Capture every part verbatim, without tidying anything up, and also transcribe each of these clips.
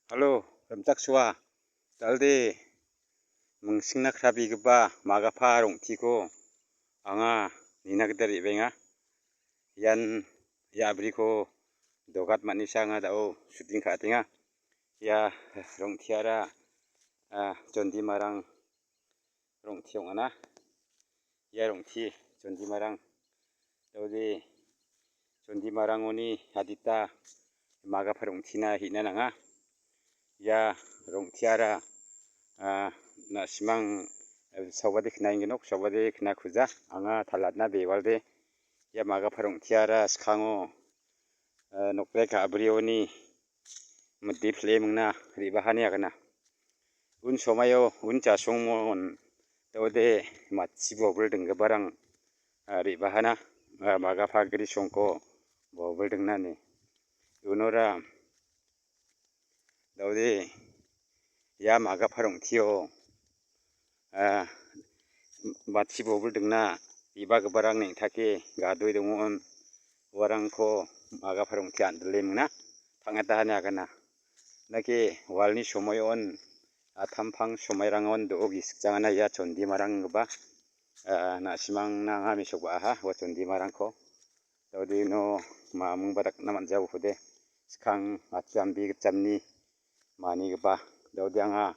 Halo, rimchaksoa. Dalde mingsingna krabegipa Magafa rong·tiko anga nina gita re·baenga. Ian ia a·briko dogat man·esa anga da·o shooting ka·atenga. Ia rong·teara, ah, Chondimarang rong·te ong·ana. Ia rong·te Chondimarang, daode Chondimarangoni adita Magafa rong·tina hi·na nanga. Ia rong·teara, ah, na·simang, eh, saobade knaengenok, saobade knakuja, anga talatna bewalde. Ia Magafa rong·teara skango, eh, nokraik a·brioni mide pile mingna re·bahani agana. Un somaio, un jasongmon, daode matchi bobil dinggiparang, ah, re·bahana, ah, Magafa grisongko bobil dingnani. Unora daode ia Magafa rong·tio, ah, matchi bobil dingna re·bagiparang neng·take gadoe dongon. Uarangko Magafa rong·te an·dile mingna tang·ata ine agana. Nake walni somoion, a, tampang somairangon do·o gisikjangana ia Chondimarang gipa, ah, na·simangna anga mesokba·aha ua Chondimarangko. Daode uno mamingba dakna man·jaokode skang atchu ambi gitchamni manigipa. Daode anga,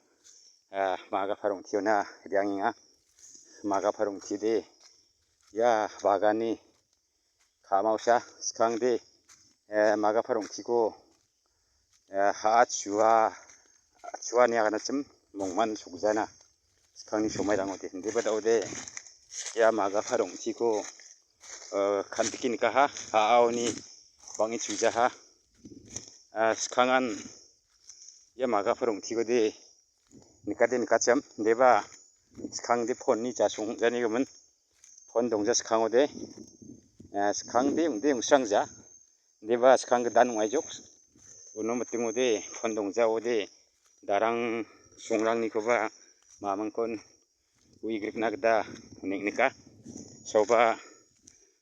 eh, Magafa rong·teona re·angenga. Magafa rong·tede ia baganni ka·maosa skangde, eh, Magafa rong·tiko, eh, ha·a chua, chua ine aganachim mongman sogjana skangni somairangode. Indiba daode ia Magafa rong·tiko, eh, kan·bike nikaha, ha·aoni bang·e chujaha. Ah, skangan ia Magafa rong·tikode nikade nikachim, indiba skangde ponni jasongjanigimin. Pon dongja skangode, eh, skangde ong·de ong·srangja. Indiba skang gidan ong·aijok. Uno mitingode pon dongjaode darang songrangnikoba mamingkon uigrikna gita neng·nika. Saoba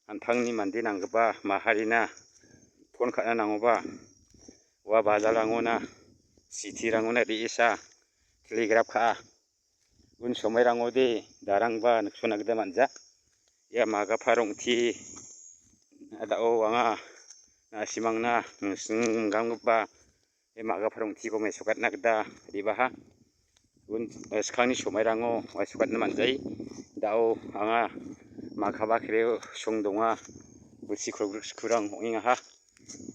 an·tangni mande nanggipa maharina pon ka·na nangoba ua bajalrangona, sitirangona re·esa telegraph ka·a. Un somairangode darangba niksona gita man·ja. Ia Magafa rong·ti a·dao anga na·simangna mingsing minggamgipa ia Magafa rong·tiko mesokatna gita re·baha. Un, eh, skangni somairango mesokatna man·jai. Da·o anga Magafa kereo song donga. Bilsi kolgrik skurang ong·engaha.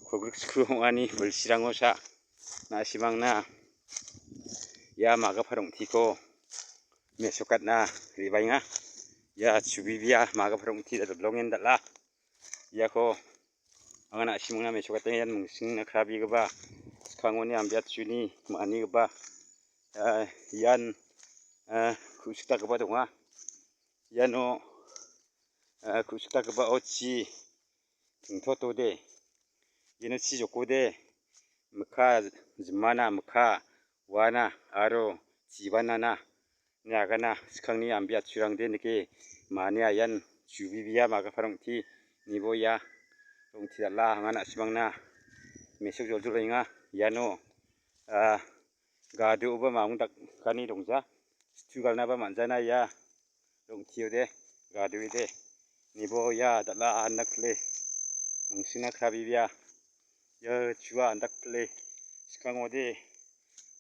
Kolgrik sku ong·ani bilsirangosa na·simangna ia Magafa rong·tiko mesokatna re·baenga. Ia chubibia Magafa rong·ti da·, dolongen dal·a. Iako anga na·simangna mesokatenga. Ian mingsingna krabegipa skangoni ambiatchuni manigipa, eh, ian, eh, ku·sikdakgipa donga. Iano, eh, ku·sikdakgipao chi tingtotode, iano chi jokode, mikka jimana, mikka uana aro chibanana ine agana. Skangni ambiatchurangde nike mania ian chubibia Magafa rong·ti nibo ia rong·ti dal·a. Anga na·simangna mesok joljolenga. Iano, ah, gadoba mamung dakani dongja. Situ galnaba man·jana ia rong·tiode, gadoede. Nibo ia dal·a andak pile mingsingna krabebea. Ia chua andak pile skangode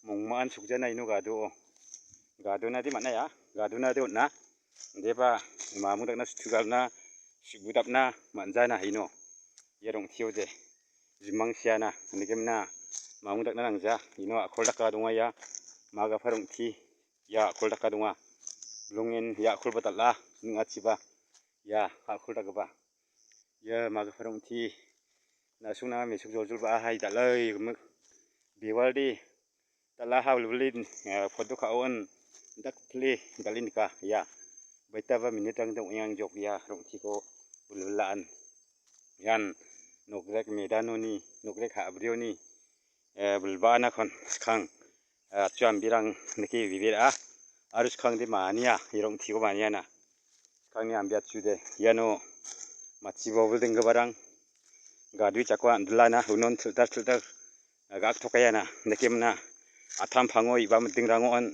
mongma·an sokjana ino gado. Gadonade man·aia, gadonade on·a. Deba mamung dakna situ galna, sibudapna man·jana ino. Ia rong·tiode jimang siana, nikemna mamung dakna nangja. Ino a·kol daka donga ia Magafa rong·ti. Ia a·kol daka donga. Bilongen ia a·kolba dal·a, ning·achiba. Ia a·kol dakgipa. Ia Magafa rong·ti na·songna mesok joljolba ahai dal·ai gimik. Bewalde dal·a ha wilwilin, eh, photo ka·on dak pile dal·e nika. Ia baitaba minit rangde ong·engang jok ia rong·tiko wilwilaan. Ian nokraik medanoni, nokraik ha·brioni, eh, bilbaanakon skang, eh, atchu ambirang nike bibir a, aro skangde mania, ia rong·tiko maniana. Skangni ambiatchude, iano matchi bobil denggiparang gadui jako an·dilana, unon tiltar tiltar, eh, ga·aktokaiana, nikemna Atam pango iba mitingrango on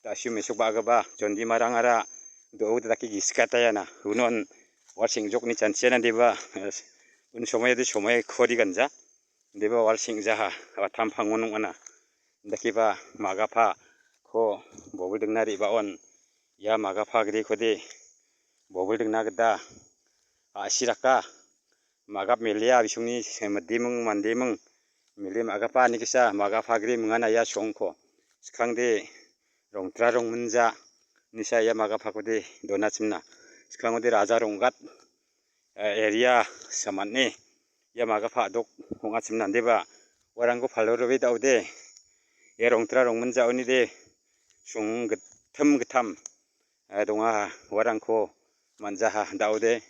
da·sio mesok ba·agaba, jondimarangara do·o dake gisikatayana. Unon wal seng·jokni chanchiana deba, eh, un somoiode somoi kori ganja. Deba wal seng·jaha, atam pangon ong·ana. Indakeba magapako bobil dingna re·baon, ia magapa agrikode bobil dingna gita a·siraka. Magap melia bisongni se-, midiming mandiming mili magapa ani kisa magapa agri mingana ia songko. Skangde rongtra rongminja nisa ia magapakode donachimna. Skangode raja ronggat, eh, eria samane ia magapa a·dok ong·achim nandeba uarangko palorobe da·ode ia rongtra rongminjaonide song gittim gittam, eh, donga uarangko man·jaha da·ode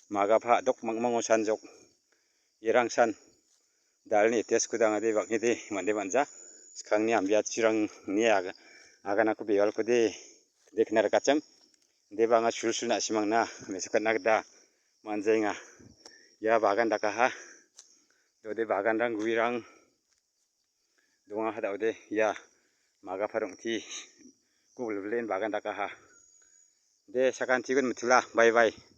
magapa a·dok mangmango sanjok. Irangsan dalni test kudangade bang·ede mande man·ja. Skangni ambiachirangni aga-, aganako bewalkode dekna rikachim. Deba anga sulsul na·simangna mesokatna gita man·jaenga. Ia bagan dakaha. Dode baganrang guirang dongaha da·ode ia magapa rong·ti gubul bilen bagan dakaha. De, sakantikon mitula. Bye bye.